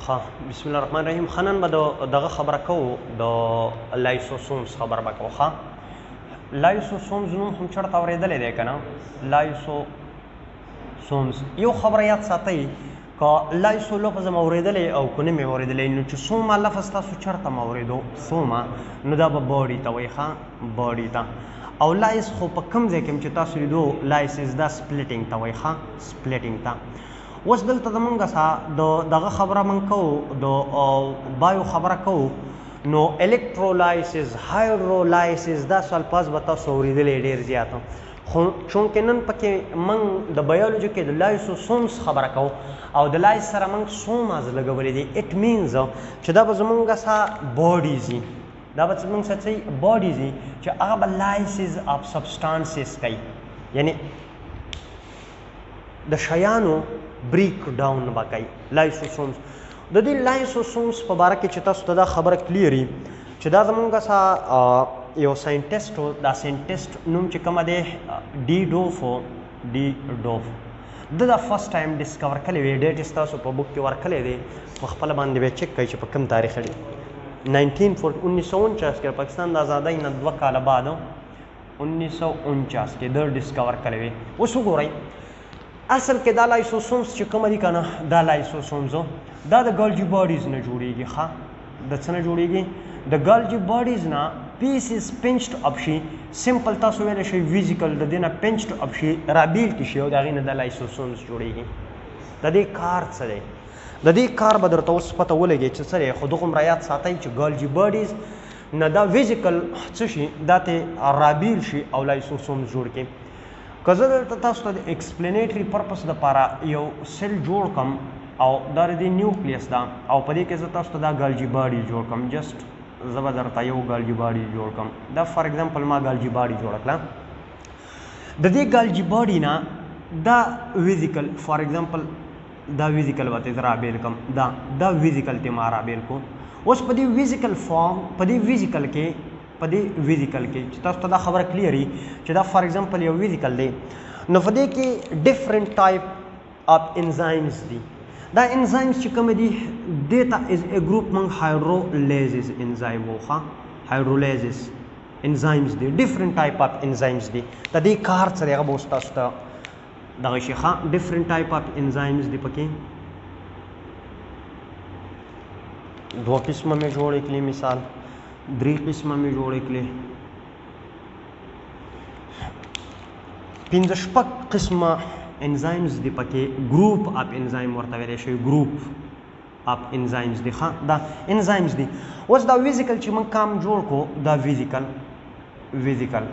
ښه، بسم الله الرحمن الرحیم. ښه، نن به د دغه خبره کوو، د لایسوسومز خبره به کوو. ښه، لایسوسومز نوم هم چېرته اورېدلی دی که نه؟ لایسوسومز، یو خبره یاد ساتئ، که لایسو لفظ مې اورېدلی او که نه مې اورېدلی، نو چې سوما لفظ تاسو چېرته مې اورېدو، سوما، نو دا به باډي ته وایي. ښه، باډي ته. او لایس خو په کوم ځای کې هم چې تاسو لیدو لایسز، دا سپلیټینګ ته وایي. ښه، سپلیټینګ ته. اوس دلته زمونږ سره د دغه خبره مونږ کوو، د بایو خبره کوو، نو الکترولایسز، هایدرولایسز، دا څه الفاظ به تاسو اورېدلی ډېر زیات، خو چونکې نن پکې موږ د بیولوژي کې د لایسوسومز خبره کوو او د لایس سره موږ سوماز لګولې دي، اټ مینز چې دا به زمونږ سره باډیز وي، دا به زمونږ سره څه باډیز وي چې هغه به لایسز اف سبسټانسز کوي، یعنی د شیانو بریک ډاون به کوي لایسوسومز. د دې لایسوسومز په باره کې چې تاسو ته دا خبره کلیري چې دا زمونږ سره یو ساینټیسټ و، دا ساینټیسټ نوم چې کومه دی ډي ډوف، ډي ډوف، ده دا فرست ټایم ډسکور کړی وي. ډیټ یې ستاسو په بوک کې ورکړی دی، په خپله باندې به چک کوئ چې په کوم تاریخ دی. 1949 کې، پاکستان د ازادۍ نه 2 کاله بعد 1949 کې ده ډسکور کړی وي. اوس وګورئ، اصل کې دا لایسوسومز چې کومه دي که نه، دا لایسوسومز دا د ګالجي باډیز نه جوړیږي. ښه، د څه نه جوړیږي؟ د ګالجي باډیز نه پیسز پنچډ اپ شي. سمپل تاسو ویلی شئ ویزیکل د دې نه پنچډ اپ شي، رابیل کې شي، او د هغې نه د لایسوسومز جوړیږي. د دې کار څه دی؟ د دې کار به درته اوس پته ولګي چې څه دی، خو دغومره یاد ساتئ چې ګالجي باډیز نه دا ویزیکل څه شي، دا ته رابیل شي او لایسوسومز جوړ کړي. که زه دلته تاسو ته د ایکسپلینیټري پرپس دپاره یو سیل جوړ کړم او دا د دې نیوکلیس ده، او په دې کې زه تاسو ته دا ګالجي باډي جوړ کړم، جسټ زه به درته یو ګالجي باډي جوړ کړم. دا فار اگزامپل ما ګالجي باډي جوړه کړه. د دې ګالجي باډي نه دا ویزیکل، فار اگزامپل دا ویزیکل به ته رابیل کړم، دا ویزیکل ته ما رابیل کو. اوس په دې ویزیکل فارم، په دې ویزیکل کې، په دې ویزیکل کې چې تاسو ته دا خبره کلیري چې دا فار اگزامپل یو ویزیکل دی، نو په دې کې ډیفرنٹ ټایپ اف انزایمز دي. دا انزایمز چې کوم دي، دې ته از ا ګروپ موږ هایدرولیزز انزایم وو. ښه، هایدرولیزز انزایمز دي، ډیفرنٹ ټایپ اف انزایمز دي. د دې کار څه دی هغه به اوس تاسو ته دغه شي. ښه، ډیفرنٹ ټایپ اف انزایمز دي پکې، دوه قسمه مې جوړې کړې، مثال درې قسمه مې جوړې کړې، پنځه شپږ قسمه انزایمز دي پکې. ګروپ اف انزایم ورته ویلی شي، ګروپ اف انزایمز دي. ښه، دا انزایمز دي. اوس دا ویزیکل چې موږ کام جوړ کو، دا ویزیکل، ویزیکل،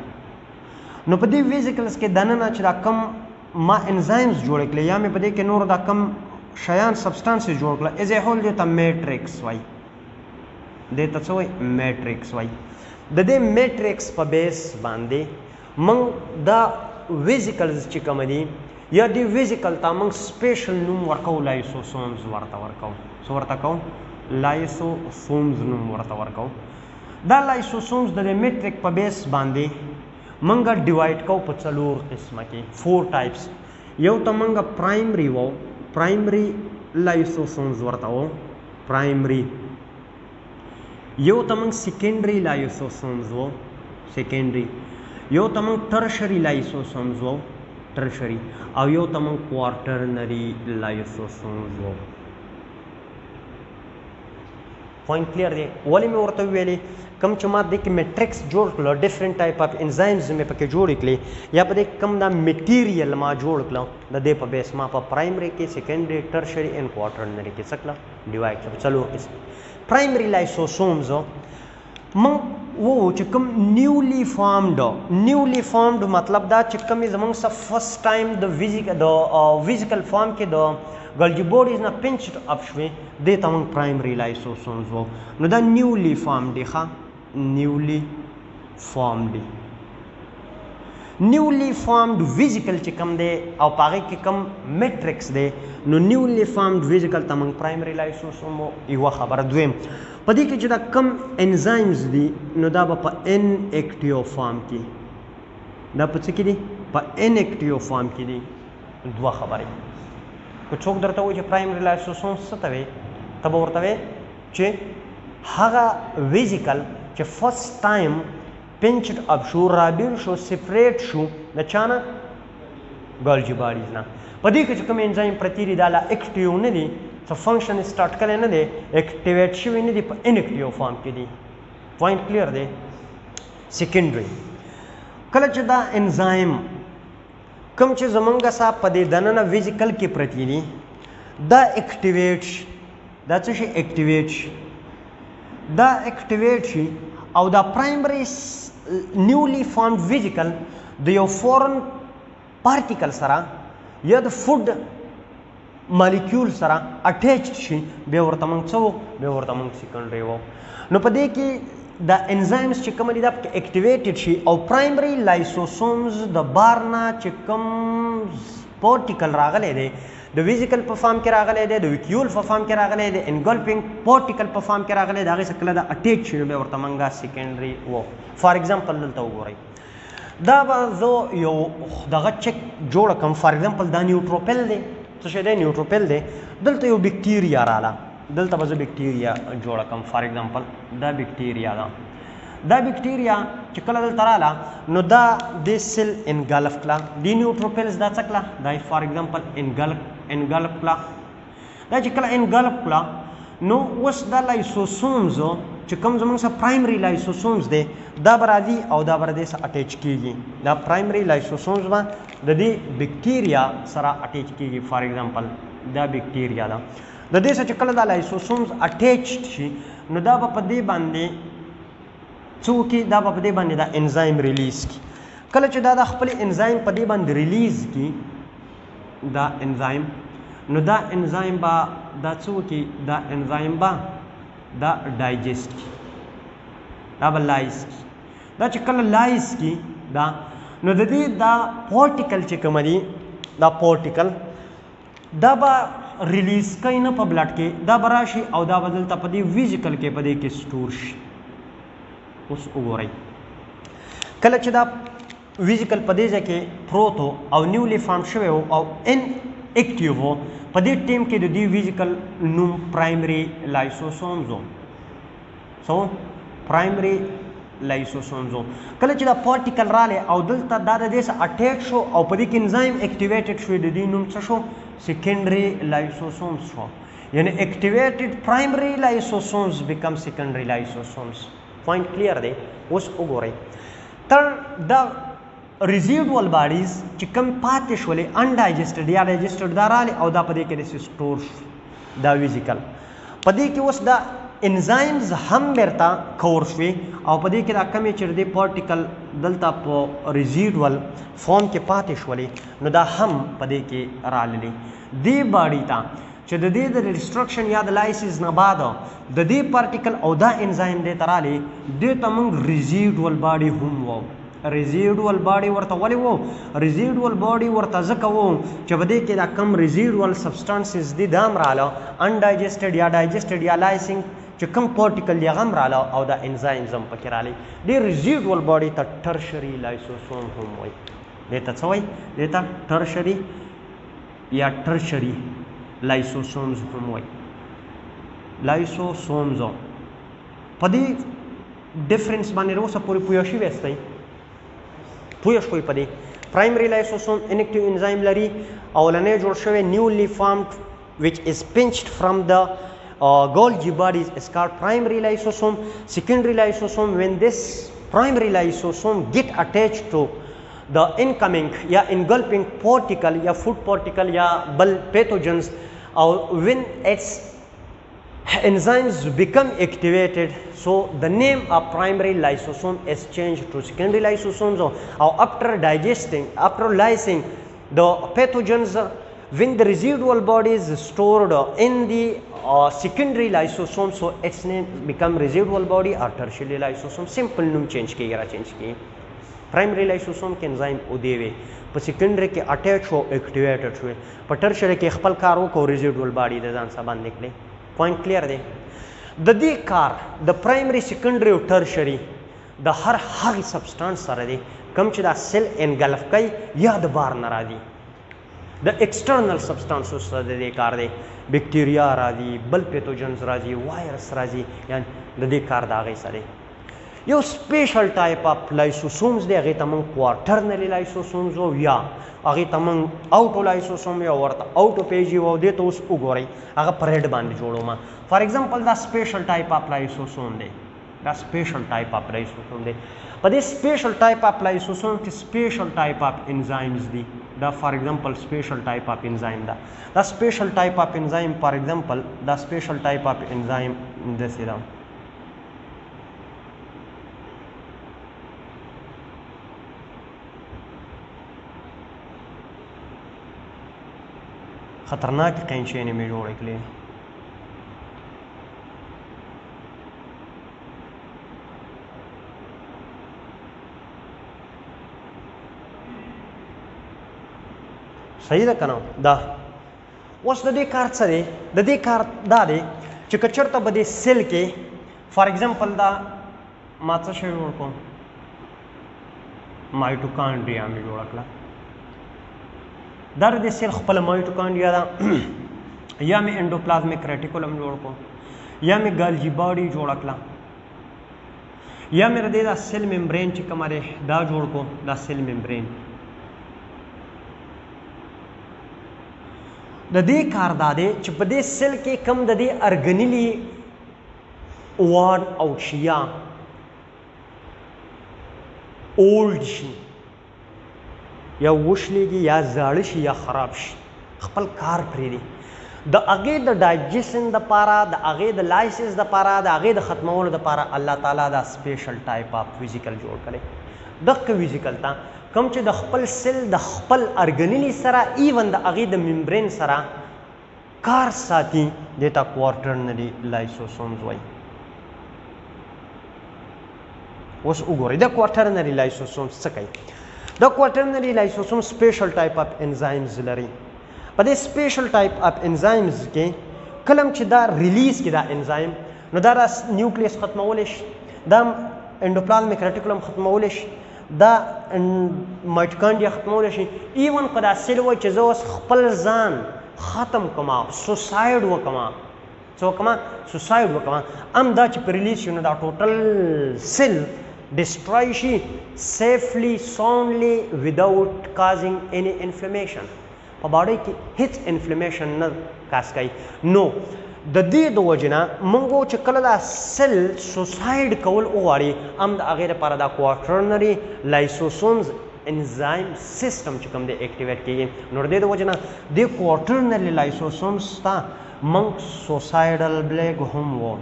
نو په دې ویزیکلز کې دننه چې دا کم ما انزایمز جوړ کړل یا مې په دې کې نور دا کم شیان سبسټانسز جوړ کړل، از ای هول دې ته میټریکس وایي. دې ته څه وایي؟ میټریکس وایي. د دې میټریکس په بیس باندې موږ دا ویزیکلز چې کوم دي، یا دې ویزیکل ته موږ سپیشل نوم ورکوو، لایسوسومز ورته ورکوو. څه ورته کوو؟ لایسوسومز نوم ورته ورکوو. دا لایسوسومز د دې میټریک په بیس باندې موږ ډیوایډ کوو په څلور قسمه کې، فور ټایپس. یو ته موږ پرایمري وو، پرایمري لایسوسومز ورته وو، پرایمري. یو ته موږ سیکنډري لایسوسومز وو، سیکنډري. یو ته موږ ټرشري لایسوسومز وو، ټرشري. او یو ته موږ کوارټرنري لایسوسومز وو. پوینټ کلیر دی؟ ولې مې ورته وویلې کوم چې ما دې کې میټریکس جوړ کړو، ډیفرنٹ ټایپ اف انزایمز مې پکې جوړ کړې، یا په دې کوم دا میټیریل ما جوړ کړو، د دې په بیس ما په پرایمري کې، سیکنډري، ټرشري اینډ کوارټرنري کې څه کړه؟ ډیوایډ کړه څلور قسم. پرایمري لایسوسومز مونږ وو چې کوم نیولی فارمډ، نیولی فارمډ مطلب دا چې کوم زمونږ څخه فرست ټایم د ویزیکل فارم کې د ګلجي باډیز نه پنچډ اپ شوې، دې ته مونږ پرایمري لایسوسومز وو. نو دا نیولی فارمډ دی. ښه، نیولی فارمډ دی. نیولی فارمډ ویزیکل چې کوم دی او په هغې کې کوم میټریکس دی، نو نیولی فارمډ ویزیکل ته مونږ پرایمري لایسوسوم وو. یوه خبره. دویم، په دې کې چې دا کوم انزایمز دي، نو دا به په ان اکټیو فارم کې، دا په څه کې دي؟ په ان اکټیو فارم کې دي. دوه خبرې. که څوک درته وایي چې پرایمري لایسوسوم څه ته وایي، ته به ورته وې چې هغه ویزیکل چې فرست ټایم پنچډ اپ شو، رابیل شو، سپریټ شو د چا نه؟ ګالجي باډیز نه. په دې کې چې کوم انزایم پرتې دي دا لا اکټیو نه دي، څه فنکشن سټارټ کړی نه دی، اکټیویټ شوي نه دي، په انکټیو فارم کې دي. پوینټ کلیر دی؟ سیکنډري کله چې دا انزایم کوم چې زمونږ سره په دې دننه ویزیکل کې پرتې دي دا اکټیویټ شي، دا څه شي؟ اکټیویټ شي، دا اکټیویټ شي او دا پرایمري نیولی فارمډ ویزیکل د یو فورن پارټیکل سره یا د فوډ مالیکیول سره اټیچډ شي، بیا ورته موږ څه وو؟ بیا ورته موږ سیکنډري وو. نو په دې کې دا انزایمز چې کوم دي دا پکې اکټیویټډ شي او پرایمري لایسوسومز د بار نه چې کوم پارټیکل راغلی دی، د ویزیکل په فارم کې راغلی دی، د ویکیول په فارم کې راغلی دی، انګلفینګ پارټیکل په فارم کې راغلی دی، هغې سره کله دا اټیچ شي نو بیا ورته موږ سیکنډري وو. فار اگزامپل دلته وګورئ، دا به زه یو دغه چک جوړ کړم. فار اگزامپل دا نیوټروپل دی، څه شی دی؟ نیوټروپل دی. دلته یو بکټیریا راله، دلته به زه بکټیریا جوړه کړم. فار اگزامپل دا بکټیریا ده، دا بکټیریا چې کله دلته راله نو دا دې سیل انګلف کړه، دې نیوټروپلز دا څه کړه؟ دا یې فار اگزامپل انګلف کړه. دا چې کله انګلف کړه نو اوس دا لایسوسومز چې کوم زموږ سره پرایمري لایسوسومز دی دا به راځي او دا به دې سره اټیچ کیږي. دا پرایمري لایسوسومز به د دې بکټیریا سره اټیچ کیږي. فار اگزامپل دا بکټیریا ده، د دې سره چې کله دا لایسوسومز اټیچ شي نو دا به په دې باندې څه وکړي؟ دا به په دې باندې دا انزایم ریلیز کړي. کله چې دا د خپل انزایم په دې باندې ریلیز کړي دا انزایم، نو دا انزایم به دا څه وکړي؟ دا انزایم به دا ډایجست کړي، دا به لایس کړي. دا چې کله لایس کړي دا، نو د دې دا پارټیکل چې کوم دی، دا پارټیکل دا به ریلیز کوي نه په بلډ کې، دا به راشي او دا به دلته په دې ویزیکل کې په دې کې سټور شي. اوس وګورئ کله چې دا ویزیکل په دې ځای کې پروت و او نیولی فارم شوی و او ان اکټیو و، په دې ټیم کې د دې ویزیکل نوم پرایمري لایسوسومز و. څه و؟ پرایمري لایسوسومز و. کله چې دا پارټیکل راغلی او دلته دا د دې سره اټیچ شو او په دې کې انزایم اکټیویټډ شو، د دې نوم څه شو؟ سیکنډري لایسوسومز شو. یعنی اکټیویټډ پرایمري لایسوسومز بیکم سیکنډري لایسوسومز. پوینټ کلیر دی؟ اوس وګورئ تر دا ریزیډوال باډیز چې کوم پاتې شولې انډایجسټډ یا ډایجسټډ دا راغلې او دا په دې کې داسې سټور شو دا ویزیکل. په دې کې اوس دا انزایمز هم بیرته کور شوې او په دې کې دا کمې چې د دې پارټیکل دلته په ریزیډوال فارم کې پاتې شولې نو دا هم په دې کې راللې. دې باډي ته چې د دې د ډیسټرکشن یا د لایسز نه بعد د دې پارټیکل او دا انزایم دې ته راغلې، دې ته موږ ریزیډوال باډي هم وو. ریزیډوال باډي ورته ولې وو؟ ریزیډوال باډي ورته ځکه وو چې په دې کې دا کم ریزیډوال سبسټانسز دي دا هم راله، انډایجسټډ یا ډایجسټډ یا لایسینګ چې کوم پارټیکل دی هغه هم راله او دا انزایمز هم پکې راغلي. دې ریزیډوال باډي ته ټرشري لایسوسوم هم وایي. دې ته څه وایي؟ دې ته ټرشري یا ټرشري لایسوسومز هم وایي. لایسوسومز په دې ډیفرنس باندې تر اوسه پورې پوه شوي یاستئ؟ پوه شوئ په دې؟ پرایمري لایسوسوم انکټیو انزایم لري، اولنی جوړ شوی نیولی فارمډ which is pinched from the Golgi bodies is called primary lysosome. Secondary lysosome, when this primary lysosome get attached to the incoming ya engulfing particle ya food particle ya bal pathogens, or when its enzymes become activated, so the name of primary lysosome is changed to secondary lysosomes. Or after digesting, after lysing the pathogens, when the residual body is stored in the secondary lysosome, so its name become residual body or tertiary lysosome. Simple name change کیږي، را change کیږي. پرایمري لایسوسوم کې انزایم اودی وي، په سیکنډري کې اټیچ شو، اکټیویټډ شوې، په ټرشري کې خپل کار وکړو، ریزیډوال باډي د ځان سره باندې کړې. پوینټ کلیر دی؟ د دې کار د پرایمري، سیکنډري او ټرشري د هر هغې سبسټانس سره دی کوم چې دا سیل انګلف کوي یا د بار نه راځي، د ایکسټرنل سبسټانسو سره د دې کار دی. بکټیریا راځي، بل پیتوجنز راځي، وایرس راځي، یعنی د دې کار د هغې سره دی. یو سپیشل ټایپ اف لایسوسومز دی، هغې ته موږ کوارټرنري لایسوسومز وو، یا هغې ته موږ اوټو لایسوسوم یا ورته اوټوپیجي وو. دې ته اوس وګورئ، هغه په ریډ باندې جوړوم. فار ایگزامپل دا سپیشل ټایپ اف لایسوسوم دی، دا سپیشل ټایپ اف لایسوسوم دی. په دې سپیشل ټایپ اف لایسوسوم کې سپیشل ټایپ اف انزایمز دي. دا فار ایگزامپل سپیشل ټایپ اف انزایم ده، دا سپیشل ټایپ اف انزایم فار ایگزامپل دا سپیشل ټایپ اف انزایم داسې ده. خطرناکې قینچینې مې جوړې کړې. صحیح ده که نه؟ دا اوس د دې کار څه دی؟ د دې کار دا دی چې که چېرته به دې سیل کې فار ایگزامپل دا ما څه شی جوړ کړو، مایټوکانډریا مې جوړه کړه، دا د دې سیل خپله مایټوکانډریا ده، یا مې انډوپلازمیک ریټیکولم جوړ کړو، یا مې ګالجي باډي جوړه کړه، یا مې د دې دا سیل ممبرین چې کومه دی دا جوړ کړو، دا سیل ممبرین. د دې کار دا دی چې په دې سیل کې کم د دې ارګنیلي وان او شیا اولډ شي یا وشلېږي یا زاړه شي یا خراب شي، خپل کار پرېږدي. د هغې د ډایجسشن دپاره، د هغې د لایسس دپاره، د هغې د ختمولو دپاره الله تعالی دا سپیشل ټایپ اف ویزیکل جوړ کړی. دغه ویزیکل ته کوم چې د خپل سیل د خپل ارګنیلي سره ایون د هغې د ممبرین سره کار ساتي، دې ته کوارټرنري لایسوسومز وایي. اوس وګورئ د کوارټرنري لایسوسومز څه کوي. د کوارټرنري لایسوسوم سپیشل ټایپ اف انزایمز لري. په دې سپیشل ټایپ اف انزایمز کې کلم چې دا ریلیز کې دا انزایم، نو دا نیوکلیس ختمولی شي، دا انډوپلازمیک ریټیکولم ختمولی شي، دا مایټوکانډریا ختمولی شي. ایون که دا سیل وایي چې زه اوس خپل ځان ختم کړم، سوساید وکړم، څه وکړم؟ سوساید وکړم، هم دا چې په ریلیز شي نو دا ټوټل سیل ډسټروی شي سیفلی، ساونډلی، وداوټ کازینګ اینی انفلیمیشن. په باډۍ کې هیڅ انفلیمیشن نه کاز کوي. نو د دې د وجې نه موږ چې کله دا سیل سوساید کول وغواړي، هم د هغې لپاره دا کوارټرنري لایسوسومز انزایم سیستم چې کوم دی اکټیویټ کېږي. نو د دې د وجې نه دې کوارټرنري لایسوسومز ته موږ سوسایډل بلیګ هم وو،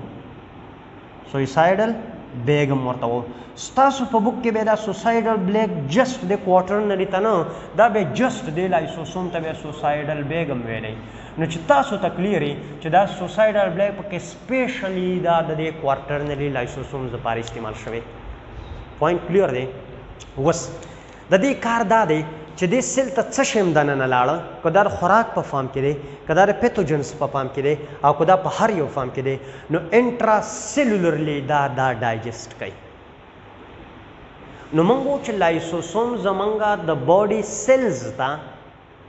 سویسایډل بیګ هم ورته وو. ستاسو په بوک کې به دا سوسایډل بلیګ جسټ د کوارټرنري ته نه، دا به جسټ د لایسوسوم ته به سوسایډل بیګ هم ویلی. نو چې تاسو ته کلیر وي چې دا سوسایډل بلیګ پکې سپیشلی دا د دې کوارټرنري لایسوسومز لپاره استعمال شوی. پوینټ کلیر دی؟ اوس د دې کار دا دی چې دې سیل ته څه شی هم دننه لاړه، که دا د خوراک په فارم کې دی، که دا د پیتوجنس په فارم کې دی، او که دا په هر یو فارم کې دی، نو انټرا سیلولرلی دا ډایجسټ کوي. نو موږ وو چې لایسوسوم زمونږ د باډي سیلز ته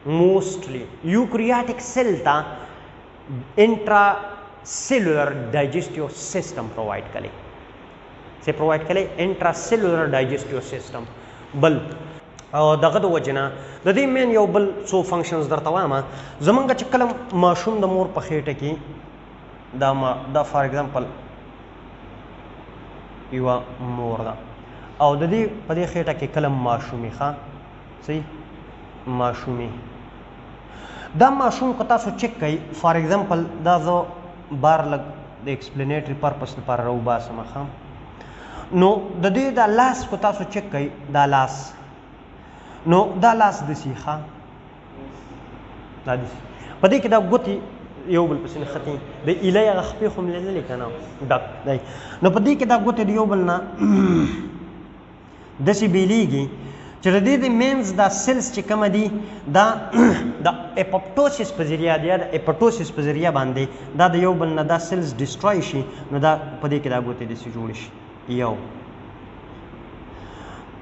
موسټلی یوکریاټیک سیل ته انټرا سیلولر ډایجسټیو سیستم پرووایډ کوي. څه پرووایډ کوي؟ انټرا سیلولر ډایجسټیو سیستم. بل دغه د وجې نه د دې مین یو بل څو فنکشنز درته وایم. زمونږ چې کله ماشوم د مور په خېټه کې دا ما دا فار ایگزامپل یوه مور ده، او د دې په دې خېټه کې کله ماشومي، ښه صحیح ماشومي، دا ماشوم که تاسو چک کړئ، فار ایگزامپل دا زه بار لږ د ایکسپلینیټري پرپس لپاره راوباسم، ښه نو د دې دا لاس که تاسو چک کړئ، دا لاس، نو دا لاس داسې، ښه دا داسې، په دې کې دا ګوتې یو بل پسې نښتې، د ایلۍ هغه خپې خو مې لیدلې که نه، ډک دی، نو په دې کې دا ګوتې د یو بل نه داسې بېلېږي چې د دې د منځ دا سیلز چې کومه دي، دا د اپوپټوسس په ذریعه دی، یا د اپټوسس په ذریعه باندې دا د یو بل نه دا سیلز ډسټروی شي، نو دا په دې کې دا ګوتې داسې جوړې شي. یو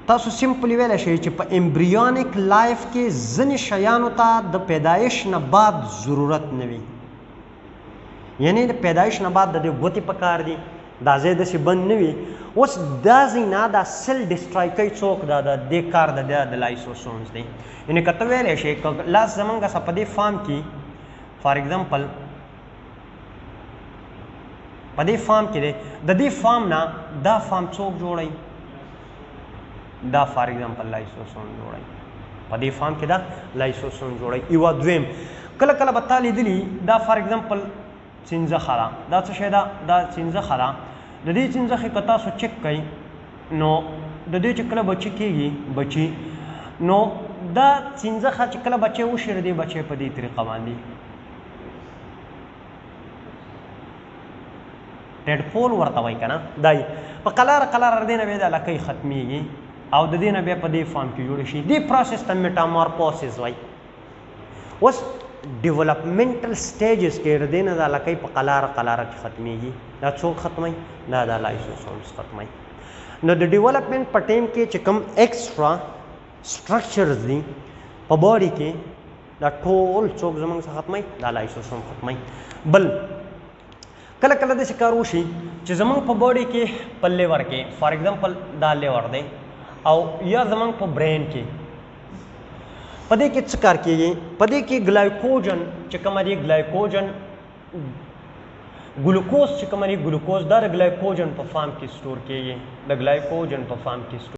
تاسو سمپلی ویلی شئ چې په امبریونیک لایف کې ځینې شیانو ته د پیدایش نه بعد ضرورت نه وي. یعنی د پیدایش نه بعد د دې ګوتې پکار دي، دا ځای داسې بند نه وي. اوس دا ځای نه دا سیل ډیسټرای کوي څوک؟ دا د دې کار د د لایسوسومز دی. یعنی که ته ویلی شې که لاس زمونږ سره په دې فارم کې، فار اگزامپل په دې فارم کې دی، د دې فارم نه دا فارم څوک جوړوي؟ دا فار اگزامپل لایسوسوم جوړوي. په دې فارم کې دا لایسوسوم جوړوي. یوه دویم کله کله به تا لیدلي دا فار اگزامپل څنځخه ده، دا څه شی ده؟ دا څنځخه ده. د دې څنځخې که تاسو چک کړئ نو د دې چې کله بچی کېږي بچی، نو دا څنځخه چې کله بچی وشي د دې بچی په دې طریقه باندې ټیډپول ورته وایي که نه، دی په قلاره قلاره د دې نه بیا دا لکۍ ختمېږي او د دې نه بیا په دې فارم کې جوړ شي. دې پروسس ته میټامورفوسس وایي. اوس ډیولپمنټل سټیجز کې د دې نه دا لکۍ په قلاره قلاره کې ختمېږي. دا څوک ختموي؟ دا د لایسوسومز ختموي. نو د ډیولپمنټ په ټایم کې چې کوم ایکسټرا سټرکچرز دي په باډي کې، دا ټول څوک زمونږ څخه ختموي؟ دا لایسوسوم ختموي. بل کله کله داسې کار وشي چې زمونږ په باډي کې په لیور کې، فار اگزامپل دا لیور دی، او یا زمونږ په برین کې، په دې کې څه کار کیږي؟ په دې کې ګلایکوجن چې کومه دی، ګلایکوجن ګلوکوز چې کومه دی، ګلوکوز دا د ګلایکوجن په فارم کې سټور کیږي، د ګلایکوجن په فارم کې سټور.